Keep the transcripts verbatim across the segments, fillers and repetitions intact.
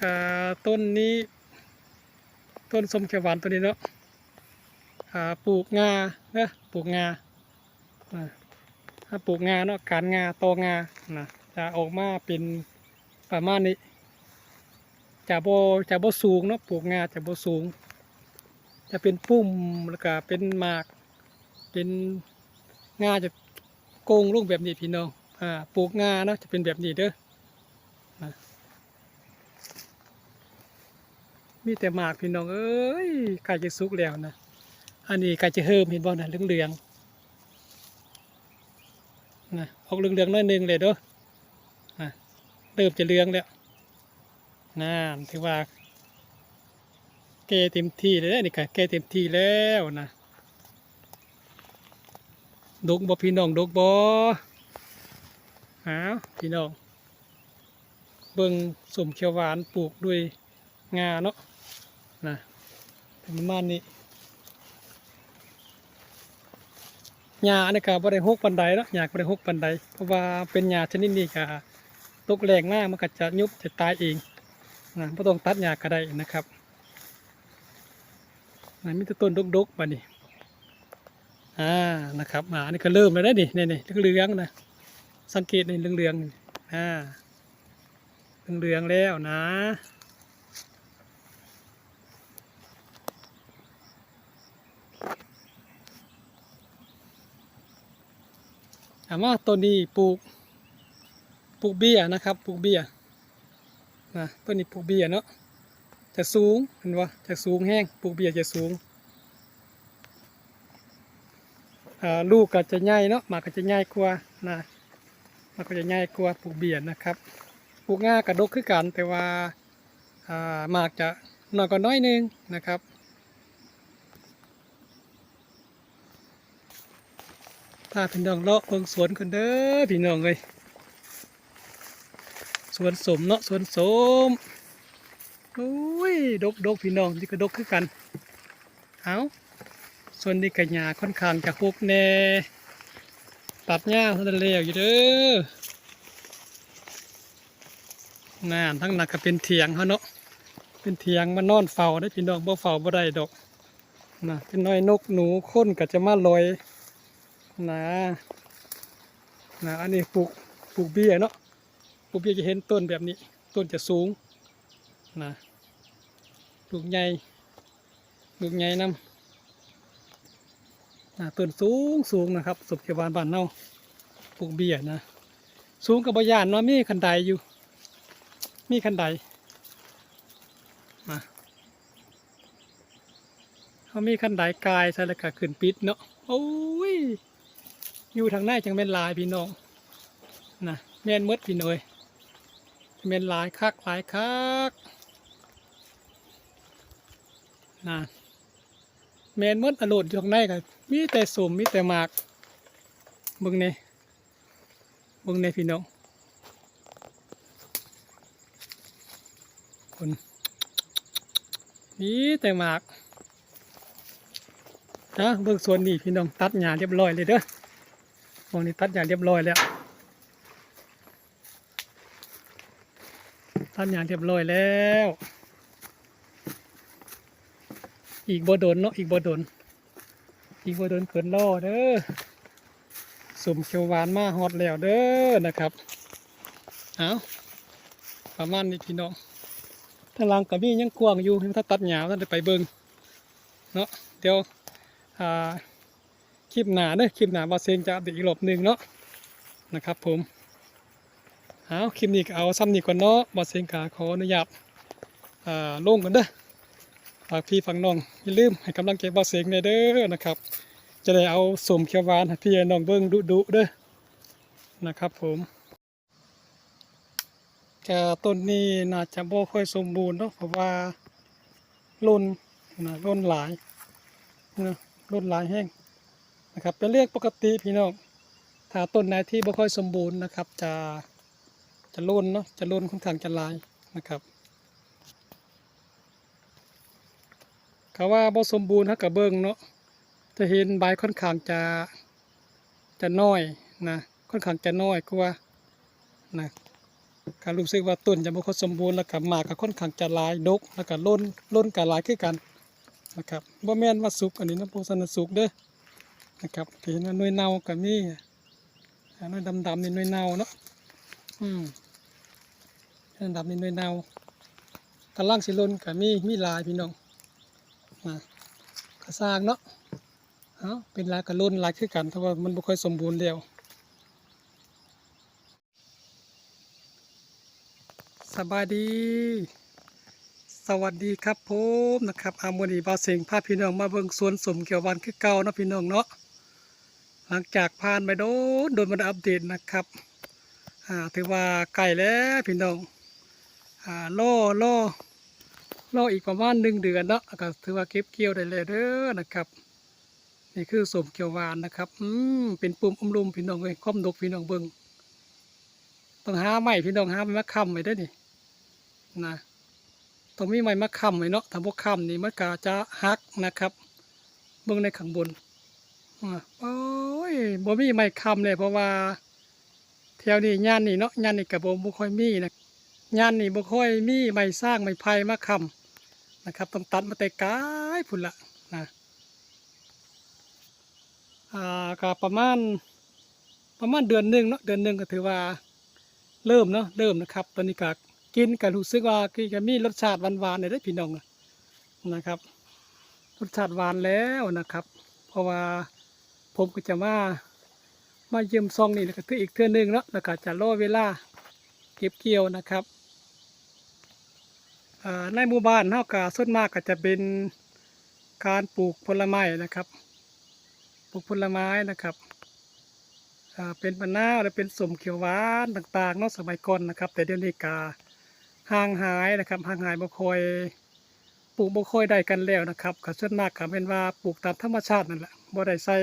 กะต้นนี้ ต้นส้มเขียวหวานต้นนี้เนาะ อ่า ปลูกงาเนาะ ปลูกงา อ่า ถ้าปลูกงาเนาะ การงา ตองา นะ จะออกมาเป็นประมาณนี้ จะบ่ จะบ่สูงเนาะ ปลูกงาจะบ่สูง จะเป็นปุ่ม แล้วกะเป็นหมาก เป็นงาจะโก่งลงแบบนี้พี่น้อง อ่า ปลูกงาเนาะ จะเป็นแบบนี้เด้อ นะ มีแต่หมากพี่น้องเอ้ย ใกล้จะสุกแล้วนะ อันนี้ใกล้จะเหิม เห็นบ่นะ เหลืองๆ นะ ออกเหลืองๆ หน่อยหนึ่งเลยเด้อ นะ เริ่มจะเหลืองแล้ว นั่น ถือว่าแก่เต็มที่เลย นี่ก็แก่เต็มที่แล้วนะ ดกบ่พี่น้อง ดกบ่ อ้าว พี่น้อง เบิ่งส้มเขียวหวานปลูกด้วยงาเนาะ นะ เป็นประมาณนี้ หญ้าอันนี้ก็บ่ได้ฮกปานใดเนาะ หญ้าก็บ่ได้ฮกปานใด เพราะว่าเป็นหญ้าชนิดนี้ก็ตกแล้งมา มันก็จะยุบจะตายเอง นะ บ่ต้องตัดหญ้าก็ได้นะครับ นะ มีแต่ต้นดกๆ บัดนี้ อ่า นะครับ อ่า อันนี้ก็เริ่มแล้วเด้นี่ นี่ๆ เหลืองๆ นะ สังเกตนี่ เหลืองๆ นี่ อ่า เหลืองๆ แล้วนะ อ่า มาต้นนี้ปลูก ปลูกเบี้ยนะครับ ปลูกเบี้ย นะ ต้นนี้ปลูกเบี้ยเนาะ จะสูง เห็นบ่ จะสูงแฮง ปลูกเบี้ยจะสูง อ่า ลูกก็จะใหญ่เนาะ หมากก็จะใหญ่กว่านะ หมากก็จะใหญ่กว่าปลูกเบี้ยนะครับ ปลูกงาก็ดกคือกัน แต่ว่า อ่า หมากจะน้อยกว่าน้อยหนึ่งนะครับ พาพี่น้องเลาะเบิ่งสวนกันเด้อพี่น้องเอ้ย สวนส้มเนาะ สวนส้ม โอ้ย ดกๆ พี่น้อง นี่ก็ดกคือกัน เอ้า สวนนี้ก็หญ้าค่อนข้างจะฮกแน่ ตัดหญ้าเท่านั้นแล้วอยู่เด้อ นั่น ทั้งนั้นก็เป็นเถียงเขาเนาะ เป็นเถียงมานอนเฝ้าเด้อพี่น้อง บ่เฝ้าบ่ได้ดอก นะ เป็นน้อยนกหนู คนก็จะมาลอย นะ นะ อันนี้ปลูก ปลูกเบี้ยเนาะ ปลูกเบี้ยจะเห็นต้นแบบนี้ ต้นจะสูง นะ ลูกใหญ่ ลูกใหญ่นำ นะ ต้นสูงสูงนะครับ ส้มเขียวหวานบ้านเฮา ปลูกเบี้ยนะ สูงก็บ่ย่านเนาะ มีคันไดอยู่ มีคันได นะ เขามีคันไดกายใส่แล้วก็ขึ้นปิดเนาะ โอ้ย อยู่ทางในจังแม่นหลายพี่น้อง นะ แม่นหมดพี่น้องเอ้ย แม่นหลายคัก หลายคัก นะ แม่นหมดอะโลด อยู่ข้างในก็มีแต่ส้ม มีแต่หมาก เบิ่งแหน่ เบิ่งแหน่พี่น้อง คน มีแต่หมาก นะ เบิ่งสวนนี่พี่น้อง ตัดหญ้าเรียบร้อยเลยเด้อ หม่องนี้ตัดหญ้าเรียบร้อยแล้ว ตัดหญ้าเรียบร้อยแล้ว อีกบ่โดนเนาะ อีกบ่โดน อีกบ่โดนเกินรอเด้อ ส้มเขียวหวานมาฮอดแล้วเด้อนะครับ เอา ประมาณนี้พี่น้อง ทางหลังก็มียังกว้างอยู่ ยังบ่ทันตัดหญ้า บ่ทันได้ไปเบิ่งเนาะ เดี๋ยว อ่า คลิปหน้าเด้อ คลิปหน้าบ่าวเซงจะอัปเดตอีกรอบหนึ่งเนาะ นะครับผม เอา คลิปนี้ก็เอาส่ำนี้ก่อนเนาะ บ่าวเซงก็ขออนุญาต อ่า ลงก่อนเด้อ ฝากพี่ฝากน้อง อย่าลืมให้กำลังใจบ่าวเซงแหน่เด้อนะครับ จะได้เอาส้มเขียวหวานให้พี่ให้น้องเบิ่งดุๆเด้อ นะครับผม ก็ต้นนี้น่าจะบ่ค่อยสมบูรณ์เนาะ เพราะว่าหล่นนะ หล่นหลายนะ หล่นหลายแฮงนะครับ เป็นเรื่องปกติพี่น้อง ถ้าต้นไหนที่บ่ค่อยสมบูรณ์นะครับ จะ จะหล่นเนาะ จะหล่นค่อนข้างจะหลายนะครับ เขาว่าบ่สมบูรณ์ เฮาก็เบิ่งเนาะ จะเห็นใบค่อนข้างจะ จะน้อยนะ ค่อนข้างจะน้อยกว่านะ ก็รู้สึกว่าต้นจะบ่ค่อยสมบูรณ์ แล้วก็หมากก็ค่อนข้างจะหลาย ดก แล้วก็หล่น หล่นก็หลายคือกันนะครับ บ่แม่นว่าสุก อันนี้นะ บ่ทันได้สุกเด้อนะครับ ที่เห็นว่าหน่วยเน่าก็มี อ่า หน่วยดำๆ นี่หน่วยเน่าเนาะ อืม หน่วยดำๆ นี่หน่วยเน่า กำลังสิหล่นก็มี มีหลายพี่น้อง นะ ก็ซ่างเนาะ เอ้า เป็นหลายก็หล่นหลายคือกัน แต่ว่ามันบ่ค่อยสมบูรณ์แล้ว สบายดี สวัสดีครับผมนะครับ อ่า มื้อนี้บ่าวเสงพาพี่น้องมาเบิ่งสวนส้มเขียวหวานคือเก่าเนาะพี่น้องเนาะ หลังจากผ่านไปโดน โดนบ่ได้อัปเดตนะครับ อ่า ถือว่าใกล้แล้วพี่น้อง อ่า รอ รอ รออีกประมาณหนึ่งเดือนเนาะ ก็ถือว่าเก็บเกี่ยวได้แล้วเด้อนะครับ นี่คือส้มเขียวหวานนะครับ อืม เป็นปุ่มอุ้มลุ่มพี่น้องเอ้ย ความดกพี่น้องเบิ่ง ต้องหาไม้พี่น้อง หาไม้มาค้ำไว้เด้อนี่ นะ ต้องมีไม้มาค้ำไว้เนาะ ถ้าบ่ค้ำนี่มันก็จะหักนะครับ เบิ่งในข้างบน อ่า โอ้ย บ่มีไม้ค้ำเลย เพราะว่าแถวนี้ย่านนี้เนาะ ย่านนี้ก็บ่ บ่ค่อยมีนะ ย่านนี้บ่ค่อยมีไม้ซางไม้ไผ่มาค้ำนะครับ ต้องตัดมาแต่ไกลพุ้นละนะ อ่า ก็ประมาณ ประมาณเดือนหนึ่งเนาะ เดือนหนึ่งก็ถือว่าเริ่มเนาะ เริ่มนะครับ ตอนนี้ก็กินก็รู้สึกว่าก็มีรสชาติหวานๆ เลยเด้อพี่น้องนะครับ รสชาติหวานแล้วนะครับ เพราะว่าผมก็จะมา มาเยี่ยมส่องนี่แล้วก็ถืออีกเทื่อหนึ่งเนาะ แล้วก็จะรอเวลาเก็บเกี่ยวนะครับ อ่า ในหมู่บ้านเฮาก็ส่วนมากก็จะเป็นการปลูกผลไม้นะครับ ปลูกผลไม้นะครับ อ่า เป็นมะนาวและเป็นส้มเขียวหวานต่างๆ เนาะ สมัยก่อนนะครับ แต่เดี๋ยวนี้ก็ห่างหายนะครับ ห่างหาย บ่ค่อย ปลูกบ่ค่อยได้กันแล้วนะครับ ก็ส่วนมากก็แม่นว่าปลูกตามธรรมชาตินั่นแหละ บ่ได้ใส่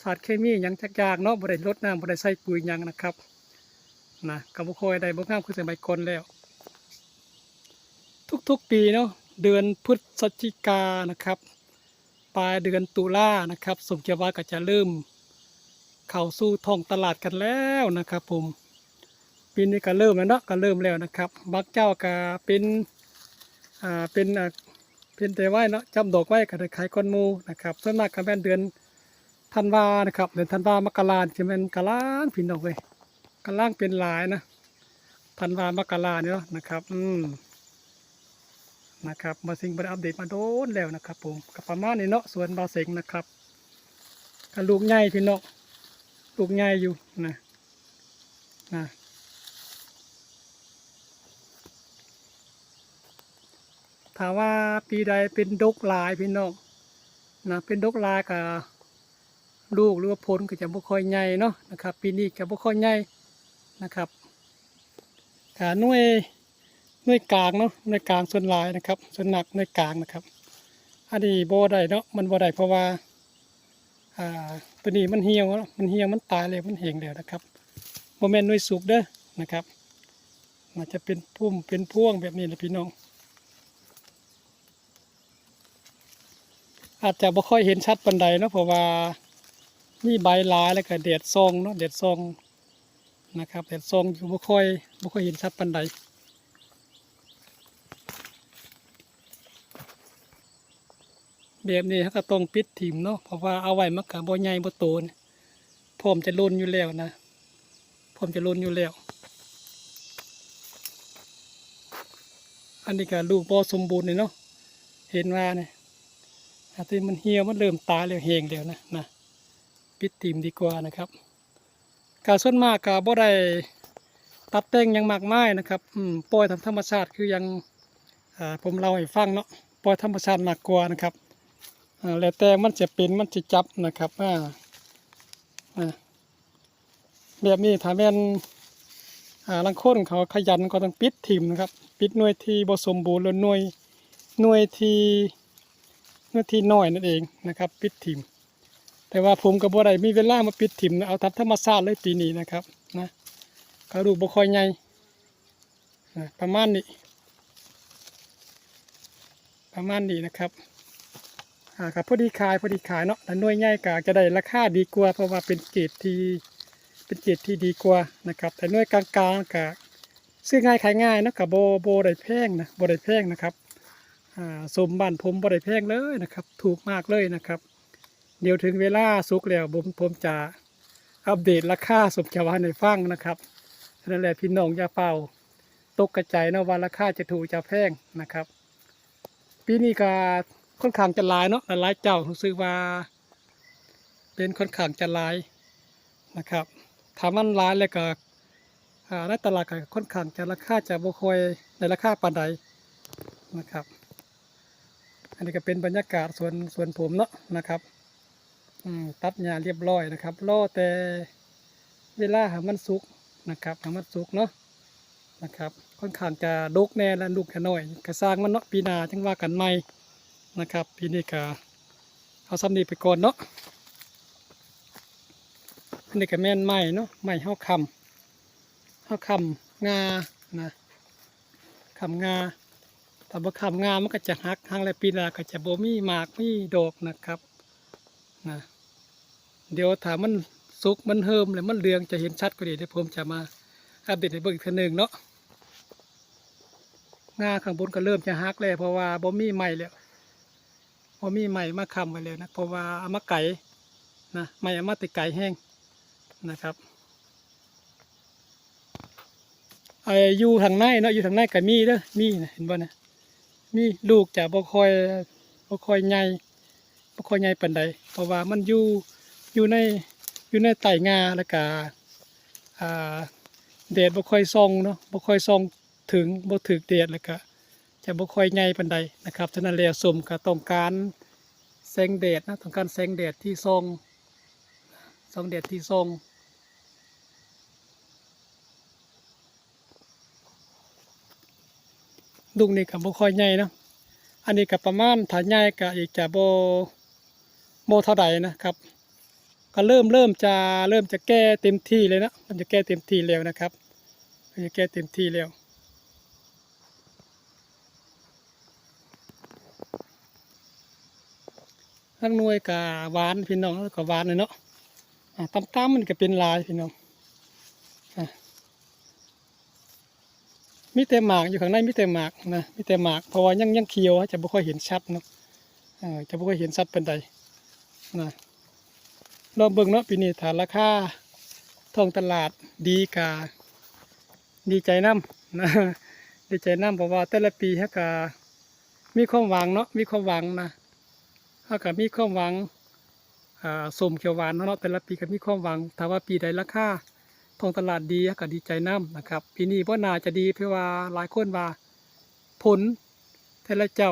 สารเคมีหยังจักอย่างเนาะ บ่ได้รดน้ำ บ่ได้ใส่ปุ๋ยหยังนะครับ นะ ก็บ่ค่อยได้ บ่งามคือสมัยก่อนแล้ว ทุกๆ ปีเนาะ เดือนพฤศจิกานะครับ ปลายเดือนตุลานะครับ ส้มเขียวหวานก็จะเริ่มเข้าสู่ท้องตลาดกันแล้วนะครับผม ปีนี้ก็เริ่มแล้วเนาะ ก็เริ่มแล้วนะครับ บางเจ้าก็เป็น อ่า เป็น อ่า เป็นแต่ไว้เนาะ จับดอกไว้ก็ได้ขายก่อนหมู่นะครับ ส่วนมากก็แม่นเดือนธันวานะครับ เดือนธันวา มกรา จะแม่นกำลังพี่น้องเอ้ย กำลังเป็นหลายนะ ธันวา มกราเนี่ยเนาะนะครับ อืม นะครับ บ่าวเสงบ่ได้อัปเดตมาโดนแล้วนะครับผม ก็ประมาณนี้เนาะ สวนบ่าวเสงนะครับ ก็ลูกใหญ่พี่น้อง ลูกใหญ่อยู่นะ นะ ถ้าว่าปีใดเป็นดกหลายพี่น้องนะ เป็นดกหลายก็ ลูกหรือว่าผลก็จะบ่ค่อยใหญ่เนาะนะครับ ปีนี้ก็บ่ค่อยใหญ่นะครับ อ่า หน่วย หน่วยกลางเนาะ หน่วยกลางส่วนหลายนะครับ ส่วนมากหน่วยกลางนะครับ อันนี้บ่ได้เนาะ มันบ่ได้ เพราะว่า อ่า ตัวนี้มันเหี่ยวแล้ว มันเหี่ยว มันตายแล้ว มันแห้งแล้วนะครับ บ่แม่นหน่วยสุกเด้อนะครับ น่าจะเป็นพุ่มเป็นพวงแบบนี้แหละพี่น้อง อาจจะบ่ค่อยเห็นชัดปานใดเนาะ เพราะว่ามีใบหลาย แล้วก็แดดส่องเนาะ แดดส่องนะครับ แดดส่องอยู่ บ่ค่อย บ่ค่อยเห็นชัดปานใด แบบนี้เราก็ต้องปิดถิ่มเนาะ เพราะว่าเอาไว้มันก็บ่ใหญ่บ่โตเนี่ย พร้อมจะหล่นอยู่แล้วนะ พร้อมจะหล่นอยู่แล้ว อันนี้ก็ลูกบ่สมบูรณ์เลยเนาะ เห็นว่าเนี่ย อันที่มันเหี่ยว มันเริ่มตายแล้ว แห้งแล้วนะ นะ ปิดถิ่มดีกว่านะครับ ก็ส่วนมากก็บ่ได้ตัดแต่งหยังมากมายนะครับ อืม ปล่อยตามธรรมชาติคืออย่าง อ่า ผมเล่าให้ฟังเนาะ ปล่อยธรรมชาติมากกว่านะครับ อ่า แล้วแต่มันจะเป็น มันจะจับนะครับ อ่า อ่า แบบนี้ถ้าแม่น อ่า ลางคนเขาขยันก็ต้องปิดถิ่มนะครับ ปิดหน่วยที่บ่สมบูรณ์ หรือหน่วย หน่วยที่ หน่วยที่น้อยนั่นเองนะครับ ปิดถิ่ม แต่ว่าผมก็บ่ได้มีเวลามาปิดถิ่มนะ เอาตามธรรมชาติเลยปีนี้นะครับ นะ ก็ลูกบ่ค่อยใหญ่ นะ ประมาณนี้ ประมาณนี้นะครับ อ่า ก็พอดีขาย พอดีขายเนาะ แล้วหน่วยใหญ่ก็จะได้ราคาดีกว่า เพราะว่าเป็นเกรดที่ เป็นเกรดที่ดีกว่านะครับ แต่หน่วยกลางๆ ก็ ซื้อง่ายขายง่ายเนาะ ก็บ่ บ่ได้แพงนะ บ่ได้แพงนะครับ อ่า ส้มบ้านผมบ่ได้แพงเลยนะครับ ถูกมากเลยนะครับ เดี๋ยวถึงเวลาสุกแล้วผม ผมจะอัปเดตราคาส้มเขียวหวานให้ฟังนะครับ ฉะนั้นแหละพี่น้องอย่าเฝ้าตกกระใจเนาะว่าราคาจะถูกจะแพงนะครับ ปีนี้ก็ค่อนข้างจะหลายเนาะ หลายๆเจ้ารู้สึกว่า เป็นค่อนข้างจะหลายนะครับ ถ้ามันหลายแล้วก็ อ่า ในตลาดก็ค่อนข้างจะราคาจะบ่ค่อยได้ราคาปานใดนะครับ อันนี้ก็เป็นบรรยากาศสวน สวนผมเนาะนะครับ อืม ตัดหญ้าเรียบร้อยนะครับ รอแต่เวลาให้มันสุกนะครับ ให้มันสุกเนาะนะครับ ค่อนข้างจะดกแน่และลูกจะน้อย ก็ซ่างมันเนาะ ปีหน้าจั่งว่ากันใหม่นะครับ ปีนี้ก็เอาส่ำนี้ไปก่อนเนาะ อันนี้ก็แม่นไม้เนาะ ไม้เฮาค้ำ เฮาค้ำง่านะ ค้ำง่า ถ้าบ่ค้ำง่ามันก็จะหัก หักแล้วปีหน้าก็จะบ่มีหมากมีดอกนะครับ นะ เดี๋ยวถ้ามันสุกมันเฮิ่มแล้วมันเหลืองจะเห็นชัดกว่านี้ เดี๋ยวผมจะมาอัปเดตให้เบิ่งอีกเทื่อหนึ่งเนาะ ง่าข้างบนก็เริ่มจะหักแล้ว เพราะว่าบ่มีไม้แล้ว บ่มีไม้มาค้ำไว้แล้วนะ เพราะว่าเอามาไกลนะ ไม้เอามาแต่ไกลแฮงนะครับ ไอ้อยู่ทางในเนาะ อยู่ทางในก็มีเด้อ มีนะ เห็นบ่นะ มี ลูกจะบ่ค่อย บ่ค่อยใหญ่ บ่ค่อยใหญ่ปานใด เพราะว่ามันอยู่ อยู่ใน อยู่ในใต้ง่า แล้วก็ อ่า แดดบ่ค่อยส่องเนาะ บ่ค่อยส่องถึง บ่ถืกแดด แล้วก็จะบ่ค่อยใหญ่ปานใดนะครับ ฉะนั้นแล้วส้มก็ต้องการแสงแดดนะ ต้องการแสงแดดที่ส่อง ส่องแดดที่ส่อง ลูกนี้ก็บ่ค่อยใหญ่เนาะ อันนี้ก็ประมาณ ถ้าใหญ่ก็อีกจะบ่ บ่เท่าใดนะครับ ก็เริ่ม เริ่มจะ เริ่มจะแก่เต็มที่เลยนะ มันจะแก่เต็มที่แล้วนะครับ มันจะแก่เต็มที่แล้ว ลางหน่วยก็หวานพี่น้อง แล้วก็หวานเลยเนาะ อ่า ต่ำๆมันก็เป็นหลายพี่น้อง อ่า มีแต่หมาก อยู่ข้างในมีแต่หมากนะ มีแต่หมาก เพราะว่ายัง ยังเขียว จะบ่ค่อยเห็นชัดเนาะ เอ่อ จะบ่ค่อยเห็นชัดปานใดนะ ลองเบิ่งเนาะ ปีนี้ถ้าราคาท้องตลาดดีก็ดีใจนำนะ ดีใจนำ เพราะว่าแต่ละปีเฮาก็มีความหวังเนาะ มีความหวังนะ เฮาก็มีความหวัง อ่า ส้มเขียวหวานเนาะ แต่ละปีก็มีความหวัง ถ้าว่าปีใดราคาท้องตลาดดี เฮาก็ดีใจนำนะครับ ปีนี้บ่น่าจะดี เพราะว่าหลายคนว่าฝนแต่ละเจ้า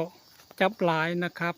จับหลายนะครับ